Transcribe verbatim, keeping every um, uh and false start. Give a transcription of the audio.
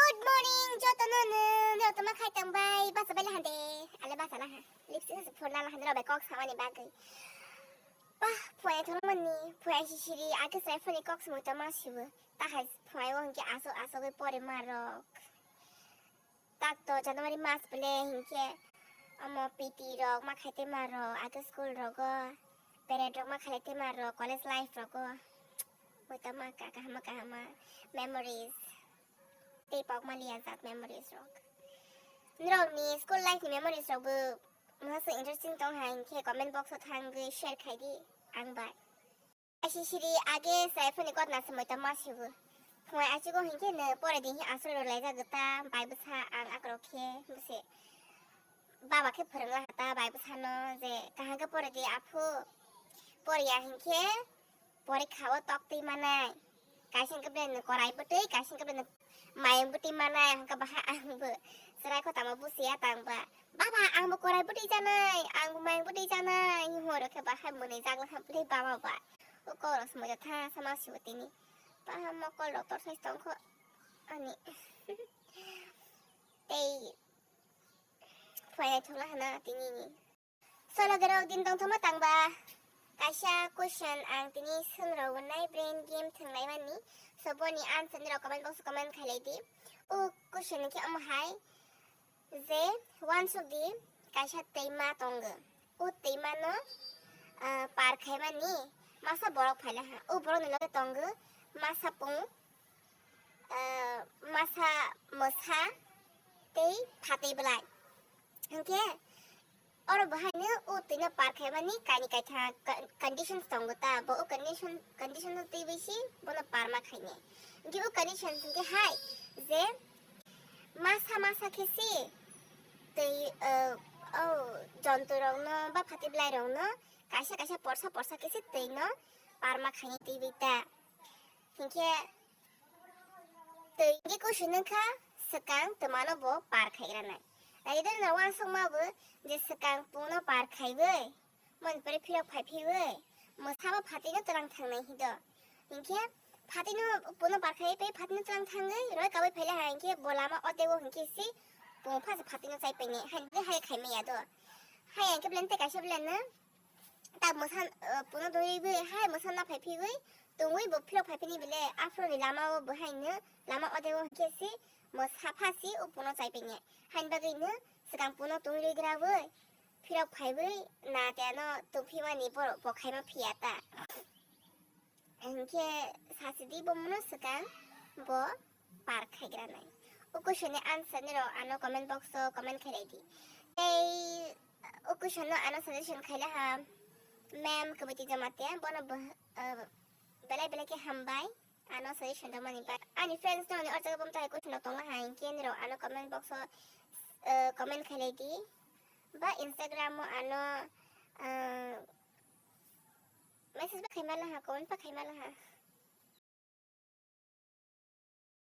Good morning, jotono no, joto ma khai tang bai, basa bai lahan de, ale basa lahan. Lipstick se phurna lahan de, robe kok samani bagwi. Bah, phunai tholo mani, phunai sisiri, ake sai phunai kok samui tama sibu. Tahai phunai wo hingke aso, aso gwi pore ma rok. Tak to January mas bole hingke, amo P T rok ma khai te ma rok, ake school rogo, parade rok ma khai te ma rok, college life rogo. Moi tama ka kahama, kahama memories. Tei pokma liya jat memories rok. Norok ni school life ni memories rok bo masa interesting tong hai hingke comment box o thangwi share khai di ang bai. Aisi siri age sai phone ni kotna se moi tama sibu. Phunai achigo hingke no pore di hi asol rok laijak ta bai bwsa ang akrok khe bwse. Baba khe phwrwngla ta bai bwsano je kaham khe pore di aphu. Pore ya hingke porikha o tok twi manai. Kaisa hingke bwlai no korai bwtwi, kaisa hingke bwlai no mayung bwtwi manai, hingke bahai ang bo chwrai kho tamo busiya tang ba. Baba, ang bo korai bwtwi chanai, ang bo mayung bwtwi chanai, horo khe bahai mwnwi jak la kha bwlai baba ba. O kok rok se moi tha sama sibo tini. Ba mokol rok tor sai tong kho ani. Tei Phainai thokla hana tini ni. Solo gerok din tong thoma tangba. Kaisa question ang tini swngrok nai brain game thwnglai mani. So boni answer ni rok comment box o comment khailai di. O question ni khe omo hai je uansuk di kaisa twima tongo. O twima no, ah, par khaimani masa borok phaila ha. O borok ni loge tongo masa pung, ah, masa mwsa tei phatwi bwlai. Hingke oro bo haino o twino par khaimani kaini kaitha co-, conditions tongo ta, bo o condition, condition no twiwi si bono parma khainai. Hingke o conditions hingke hai je masa masa khe si twi, o, o jonto rokno ba phatwi bwlai rokno kaisa kaisa porsa porsa khe si twino parma khainai twiwi ta. Hingke twi hingke kusu nungkha swkang twmano bo par khaigra nai. Naidi na uansukma bo je swkang pungno par khaiwi, mon pore phirok phai phiwi, mwsabo phatino twlang thangnai hido. Hingke phatino pungno par khaiwi tei phatino twlang thangwi roi kabai phaila ha hingke bo lama o teibo hingke si pung phasa phatino chai painai. Haino hai khaimaya do. Hai hingke belai tei kaisa belai no. Ta mwsa, uh, puno dui bai hai mwsa na phai phiwi tungwi bo phirok phai phini bile afro ni lama o bo hai no lama o dego hingke si mwsa pha si o puno chai pini. Hain bagwi no swkang puno tungwi rwi gra bai phirok phai bai na te no tungphi mani borok bo khaima phiya ta. Hingke sasidi bo muno swkang bo par khaigra nai. O question ni answer ni rok ano comment box o comment khailai di. Tei o question no ano suggestion khaila ha ma'am Kabiti Jamatia, bono bo, uh, belai belai khe hambai ano suggestion rok mani bai. Ani friends no ni orjaga bom tai question rok tongla ha hingke ni rok ano comment box o, uh, comment khailai di. Ba Instagram o ano, uh, message ba khaima laha, comment ba khaima laha.